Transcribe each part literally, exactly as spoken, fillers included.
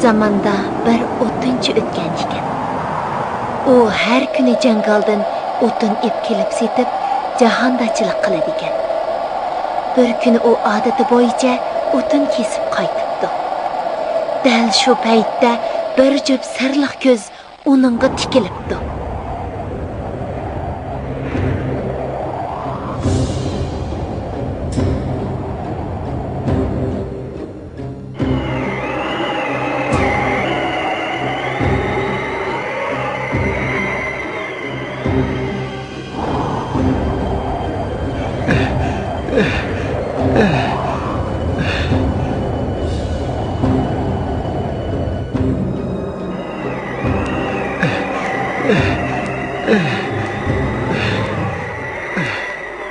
زاماندا بىر ئوتۇنچى ئۆتكەن ئىكەن. ئۇ ھەر كۈنى جاڭگالدىن ئوتۇن ئېپ كېلىپ سېتىپ، جاھاندارچىلىق قىلىدىكەن. بىر كۈنى ئۇ ئادىتى بويىچە ئوتۇن كېسىپ قايتىپتۇ. دەل شۇ پەيتتە بىر جۈپ سېرىق كۆز ئۇنىڭغا تىكىلىپتۇ.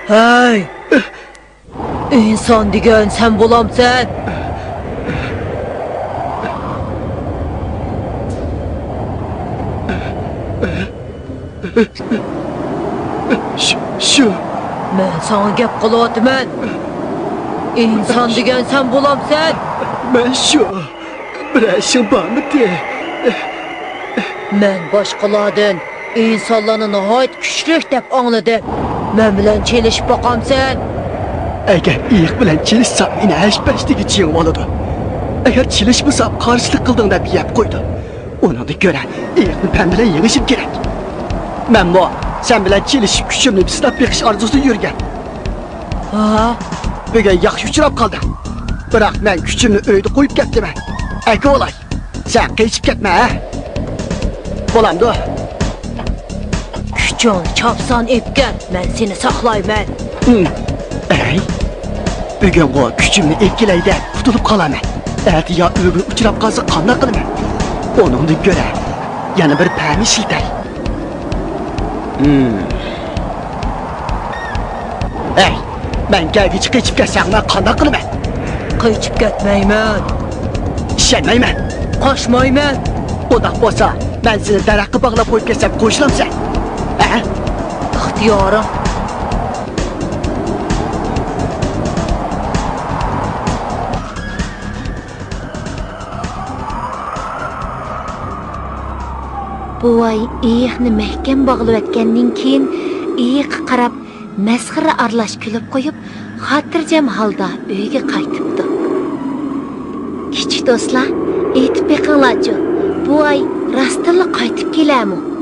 ھەي! ئىنسان دېگەن سەن بولامسەن؟ شۇ، شۇ. مەن ساڭا گەپ قىلىۋاتىمەن. ئىنسان دېگەن سەن بولامسەن؟ مەن شۇ. بىرەر ئىشىڭ بارمىدى؟ مەن باشقىلاردىن ئىنسانلارنى ناھايىتى كۈچلۈك دەپ ئاڭلىدىم. مەن بىلەن چېلىشىپ باقامسەن؟ ئەگەر ئېيىق بىلەن چېلىشسام، مېنى ھەش-پەشتىگە يېڭىۋالىدۇ. ئەگەر چېلىشمىسام، قارشىلىق قىلدىڭ دەپ يەپ قويىدۇ. ئۇنىڭدىن كۆرە ئېيىقنى مەن بىلەن يېڭىشىم كېرەك. مەنمۇ سەن بىلەن چېلىشىپ، كۈچۈمنى سىناپ بېقىش ئارزۇسىدا يۈرگەن. ھا؟ بۈگۈن ياخشى ئۇچراپ قالدىڭ. بىراق مەن كۈچۈمنى ئۆيدە قويۇپ كەپتىمەن. ئەكىۋالاي. سەن قېچىپ كەتمە، ھە؟ بولامدۇ؟ كۈچۈڭنى چاپسان ئېلىپ كەل، مەن سېنى ساقلايمەن. ھىم. ئەي، بۈگۈنغۇ كۈچۈمنى ئېلىپ كېلەي دەپ قۇتۇلۇپ قالامەن. ئەتە يا ئۆگۈر ئۇچراپ قالسا قانداق قىلىمەن؟ ئۇنىڭدىن كۆرە يەنە بىر پەم ئىشلىتەي. ھىم. ھەي، مەن كەلگۈچە قېچىپ كەتسەڭ، مەن قانداق قىلىمەن؟ قېچىپ كەتمەيمەن. ئىشەنمەيمەن. قاچمايمەن. ئۇنداق بولسا، مەن سېنى دەرەخكە باغلاپ قويۇپ كەتسەم، قوشۇلامسەن؟ ھە؟ ئىختىيارىڭ. بوۋاي ئېيىقنى مەھكەم باغلىۋەتكەندىن كېيىن، ئېيىققا قاراپ مەسخىرە ئارىلاش كۈلۈپ قويۇپ، خاتىرجەم ھالدا ئۆيىگە قايتىپتۇ. كىچىك دوستلار، ئېيتىپ بېقىڭلارچۇ، بوۋاي راستتىنلا قايتىپ كېلەرمۇ؟